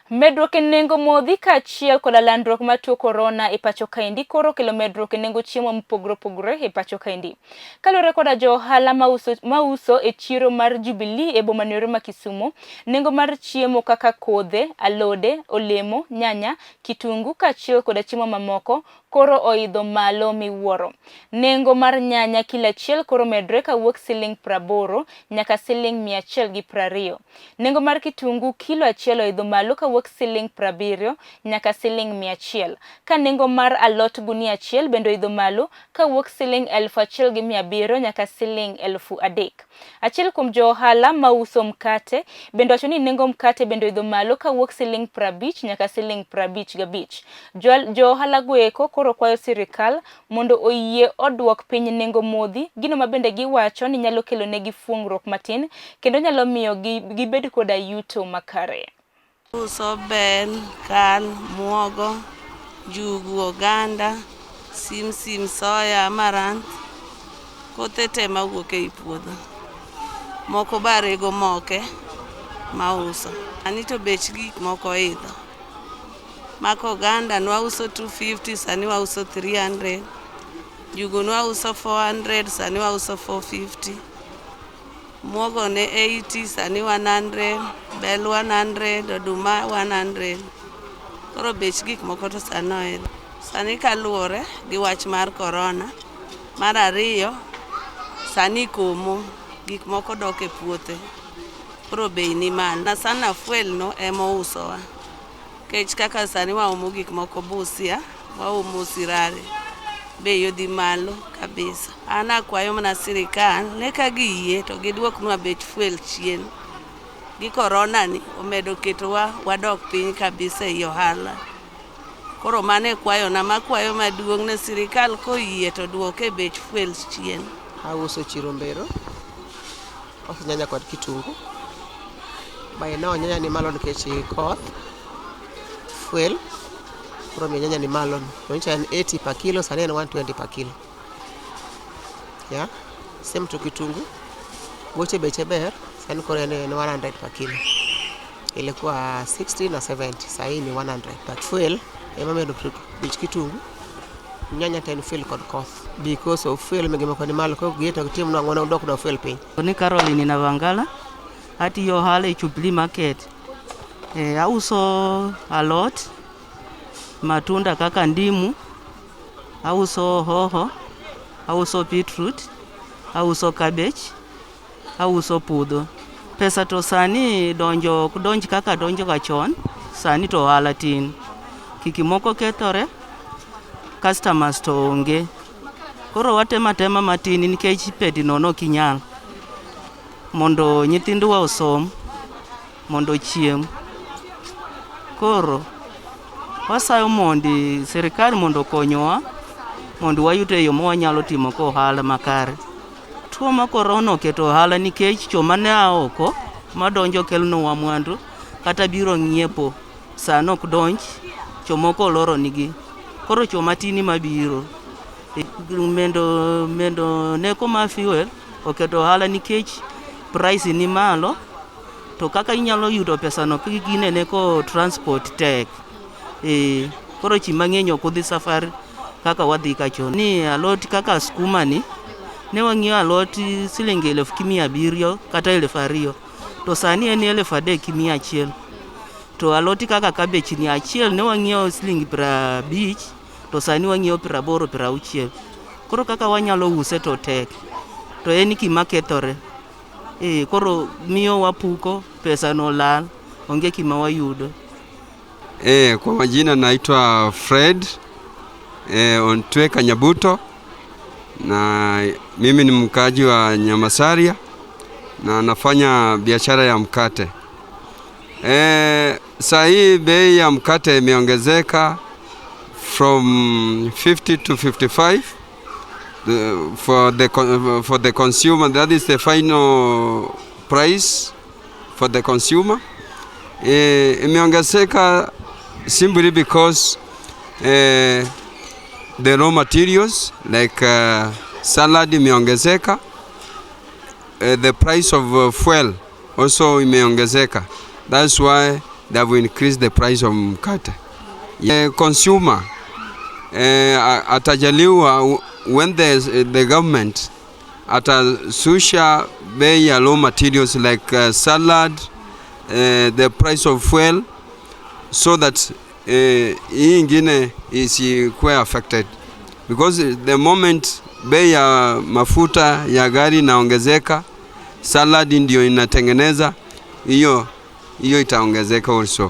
Medruok e nengo modhi kaachiel koda landruok mar tuo korona e pacho kaendi koro okelo medruok e nengo chiemo mopogore opogore e pacho kaendi. Kaluwore koda jo ohala mauso, mauso e chiro mar Jubilee e boma noero ma Kisumo, nengo mar chiemo kaka kodhe, alode, olemo, nyanya, kitungu kaachiel koda chiemo mamoko koro oidho malo miwuoro. Nengo mar nyanya kilo achiel koro medre kawuok siling 80 nyaka siling 120. Nengo mar kitungu kilo achiel oidho malo kawuok siling 70 nyaka siling 100. Ka nengo mar alot gunia achiel bende oidho malo kawuok siling 1,700 nyaka siling 3,000. Achiel kuom jo ohala mauso mkate bende wacho ni nengo mkate bende oidho malo kawuok siling 50 nyaka siling 55. Jo ohala goeko koro kwayo sirikal mondo oyie oduok piny nengo modhi, gino ma bende giwacho ni nyalo kelo negi fuong'ruok matin kendo nyalo miyo gibed koda yuto makare. Uso bel, kal, muogo, njugu, oganda, simsim, soya, amaranth, kothe te mawuok ei puodho. Moko be arego moke mauso. Sani to bech gik moko oidho. Mako oganda nwauso 250 sani wauso 300. Njugu nwauso 400 sani wauso 450. Muogo ne 80 sani 100, bel 100, oduma 100. Koro bech gik moko to sani oidho. Sani kaluwore gi wach mar korona. Mar ariyo, sani komo, gik moko dok e puothe. Koro bei ni malo. Na sana fuel no ema ousowa. Kech kaka sani waomo gik moko Busia, waomo Sirare, bei odhi malo kabisa. An akwayo mana sirikal ni ka giyie to giduoknwa bech fuel chien. Gi korona ni omedo ketowa wadok piny kabisa ei ohala. Koro mano e kwayona makwayo maduong' ne sirikal koyie to duoke bech fuel chien. Auso chiro Mbero, auso nyanya kod kitungu. By now nyanya ni malo nikech koth, fuel, koro omiyo nyanya ni malo. Nyocha en 80 per kilo, sani en 120 per kilo. Yeah. Same to kitungu. Wuoche beche ber, sani koro en 100 per kilo. Ilikuwa 60 na 70, sahii ni 100. But fuel ema medo bech kitungu, nyanya to en fuel kod koth. Because of fuel gik moko ni malo, koro giyie to gitimnwa ng'wono gidwoknwa fuel piny. Ni Caroline Navangala, atiyo ohala e Jubilee Market. E, auso alot, matunda kaka ndimu, auso hoho, auso beetroot, auso cabbage, auso pudho. Pesa to sani donjo ok donj kaka donjo ga chon, sani to ohala tin. Gik moko kethore, customers to onge. Koro watemo atema matin nikech pedi nono ok inyal. Mondo nyithindwa osom, mondo ochiem. Koro wasayo mondi sirikal mondo okonywa mondo wayud e yo ma wanyalo timo go ohala makare. Tuo mar korona oketo ohala nikech joma ne a oko madonjo kelonwa mwandu kata biro ng'iepo sani ok donj, jomoko oloronigi. Koro joma tin ema biro. Mendo nengo mar fuel oketo ohala nikech price ni malo to kaka inyalo yudo pesano ginene ko transport tek. E, koro ji mang'eny ok odhi safar kaka wadhi ka chon. Ni alot kaka skuma ni, ne wang'iewo alot siling elfu gi mia abiriyo kata 2,000 to sani en 3,100. To alot kaka cabbage ni achiel ne wang'iewo siling 50 to sani wang'iewo 80 60. Koro kaka wanyalo use to tek. To en gima kethore. E, koro miyo wapuko, pesa no lal, onge gima wayudo. Kwa majina naitwa Fred Ontweka Nyabuto na mimi ni mkaaji wa Nyamasaria na nafanya biashara ya mkate. Saa hii bei ya mkate imeongezeka from 50 to 55 for the consumer. That is the final price for the consumer. Imeongezeka simply because the raw materials like salad imeongezeka, the price of fuel also imeongezeka. That's why They have increased the price of mkate. Consumer atajaliwa when the government atashusha bei ya raw materials like salad, the price of fuel, so that hii ingine isikuwe affected, because the moment bei ya mafuta ya gari inaongezeka, salad ndio inatengeneza hiyo hiyo itaongezeka also.